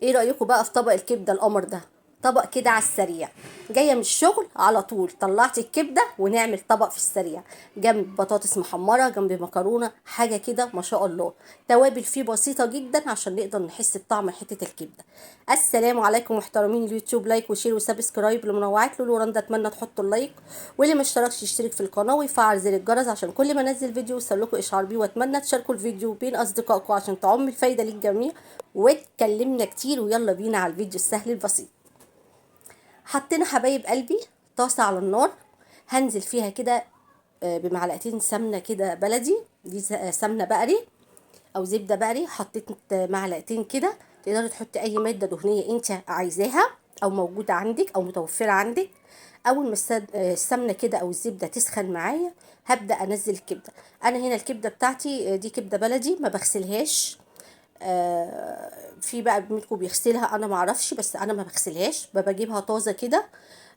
ايه رأيكم بقى في طبق الكبدة القمر ده؟ طبق كده على السريع، جاية من الشغل على طول طلعت الكبدة ونعمل طبق في السريع، جنب بطاطس محمرة، جنب مكرونة، حاجة كده ما شاء الله. توابل فيه بسيطة جدا عشان نقدر نحس بطعم حتة الكبدة. السلام عليكم محترمين اليوتيوب، like و share و subscribe لمنوعات لولو ورندا. اتمنى تحطوا ال like، واللي ما اشتركش يشترك في القناة ويفعل زر الجرس عشان كل ما انزل فيديو يوصل لكم اشعار بيه، واتمنى تشاركوا الفيديو بين اصدقائكم عشان تعم الفايدة للجميع. واتكلمنا كتير، ويلا بينا على الفيديو السهل البسيط. حطينا حبايب قلبي طاسة على النار، هنزل فيها كده بمعلقتين سمنة كده بلدي، دي سمنة بقري او زبدة بقري. حطيت معلقتين كده، تقدري تحطي اي مادة دهنية انت عايزاها او موجودة عندك او متوفرة عندك. اول ما السمنة كده او الزبدة تسخن معايا هبدأ انزل الكبدة. انا هنا الكبدة بتاعتي دي كبدة بلدي ما بغسلهاش، في بقى منكم بيغسلها انا معرفش، بس انا ما بغسلهاش، بجيبها طازة كده،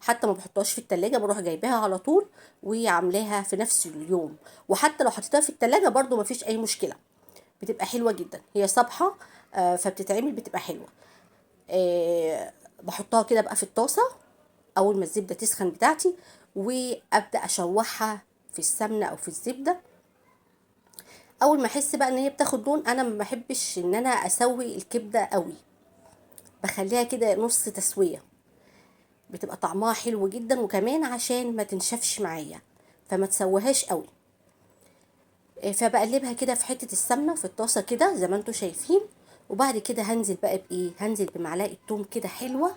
حتى ما بحطهاش في التلاجة، بروح جايباها على طول وعاملاها في نفس اليوم. وحتى لو حطيتها في التلاجة برضو ما فيش اي مشكلة، بتبقى حلوة جدا. هي صبحة، فبتتعمل بتبقى حلوة. بحطها كده بقى في الطاسه اول ما الزبدة تسخن بتاعتي، وابدا اشوحها في السمنة او في الزبدة. اول ما احس بقى ان هي بتاخد لون، انا ما بحبش ان انا اسوي الكبده قوي، بخليها كده نص تسويه، بتبقى طعمها حلو جدا، وكمان عشان ما تنشفش معايا فما تسويهاش قوي. فبقلبها كده في حتة السمنة في الطاسه كده زي ما انتم شايفين. وبعد كده هنزل بقى بايه؟ هنزل بمعلقه توم كده حلوة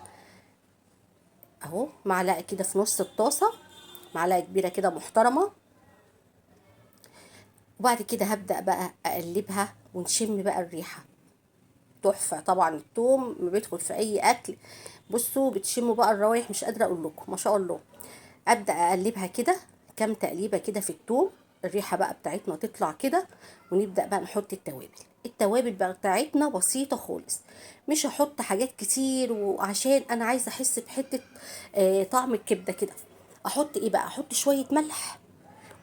اهو، معلقه كده في نص الطاسه، معلقه كبيرة كده محترمه. وبعد كده هبدأ بقى أقلبها ونشم بقى الريحة تحفة. طبعا التوم ما بيدخل في أي أكل، بصوا بتشموا بقى الروايح، مش قادرة أقول لكم ما شاء الله. أبدأ أقلبها كده كام تقليبة كده في التوم، الريحة بقى بتاعتنا تطلع كده. ونبدأ بقى نحط التوابل. التوابل بقى بتاعتنا بسيطة خالص، مش هحط حاجات كتير، وعشان أنا عايزة أحس بحتة طعم الكبدة كده. أحط إيه بقى؟ أحط شوية ملح،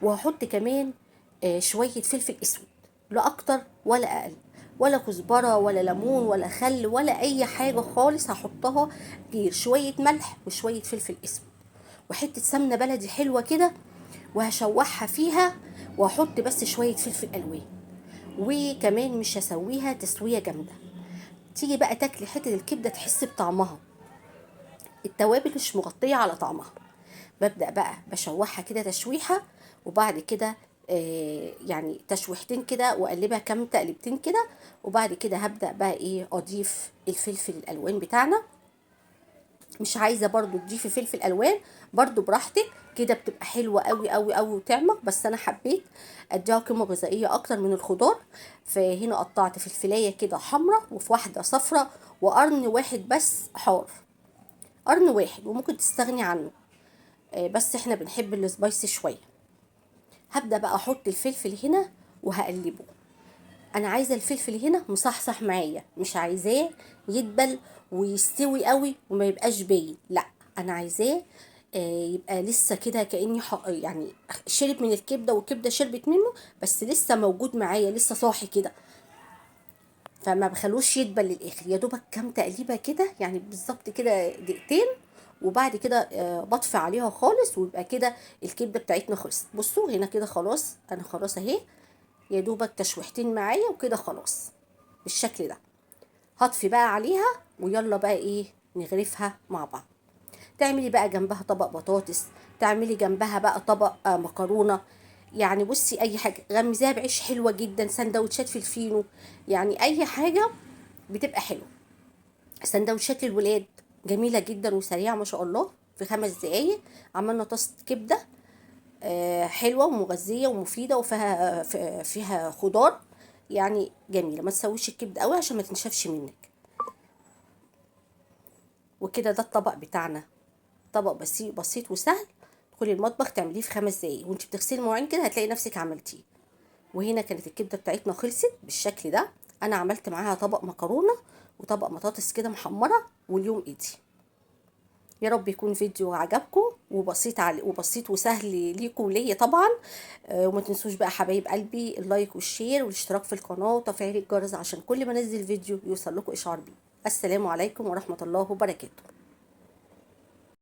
وهحط كمان شوية فلفل اسود، لا اكتر ولا اقل، ولا كزبرة ولا ليمون ولا خل ولا اي حاجة خالص هحطها، غير شوية ملح وشوية فلفل اسود وحتة سمنة بلدي حلوة كده، وهشوحها فيها، واحط بس شوية فلفل الوان. وكمان مش هسويها تسوية جامدة، تيجي بقى تاكلي حتة الكبدة تحس بطعمها، التوابل مش مغطية على طعمها. ببدأ بقى بشوحها كده تشويحة، وبعد كده يعني تشويحتين كده، واقلبها كام تقلبتين كده. وبعد كده هبدأ بقى ايه؟ اضيف الفلفل الالوان بتاعنا. مش عايزة برضو تضيفي فلفل الوان برضو براحتك كده، بتبقى حلوة قوي قوي قوي وتعمق، بس انا حبيت اديها قيمة غذائية اكتر من الخضار. فهنا قطعت فلفلاية كده حمرة، وفي واحدة صفرة، وقرن واحد بس حار، قرن واحد وممكن تستغني عنه، بس احنا بنحب السبايسي شوية. هبدأ بقى احط الفلفل هنا وهقلبه. انا عايزة الفلفل هنا مصحصح معايا، مش عايزاه يدبل ويستوي قوي وما يبقاش باين، لا انا عايزاه يبقى لسه كده كأني يعني شرب من الكبدة والكبدة شربت منه، بس لسه موجود معايا، لسه صاحي كده، فما بخلوش يدبل للاخر. يا دوبك كام تقليبة كده، يعني بالظبط كده دقيقتين، وبعد كده بطفي عليها خالص، ويبقى كده الكبده بتاعتنا خلصت. بصوا هنا كده خلاص، انا خلاص اهي، يا دوبك تشويحتين معايا وكده خلاص بالشكل ده. هطفي بقى عليها، ويلا بقى ايه نغرفها مع بعض. تعملي بقى جنبها طبق بطاطس، تعملي جنبها بقى طبق مكرونه، يعني بصي اي حاجة، غمزيها بعيش حلوة جدا، سندوتشات في الفينو، يعني اي حاجة بتبقى حلوة. سندوتشات للولاد جميلة جدا وسريعة ما شاء الله، في 5 دقايق عملنا طاسه كبده، حلوة ومغذيه ومفيدة، وفيها فيها خضار، يعني جميلة. ما تسويش الكبده قوي عشان ما تنشفش منك. وكده ده الطبق بتاعنا، طبق بسيط وسهل. تدخلي المطبخ تعمليه في 5 دقايق، وانت بتغسلي المواعين كده هتلاقي نفسك عملتيه. وهنا كانت الكبده بتاعتنا خلصت بالشكل ده. انا عملت معاها طبق مكرونه وطبق بطاطس كده محمرة، واليوم ايدي. يا رب يكون فيديو عجبكم وبسيط وبسيط وسهل ليكم وليا طبعا. وما تنسوش بقى حبايب قلبي ال like وال share والاشتراك في القناة وتفعيل الجرس عشان كل ما انزل فيديو يوصل لكم اشعار بيه. السلام عليكم ورحمة الله وبركاته.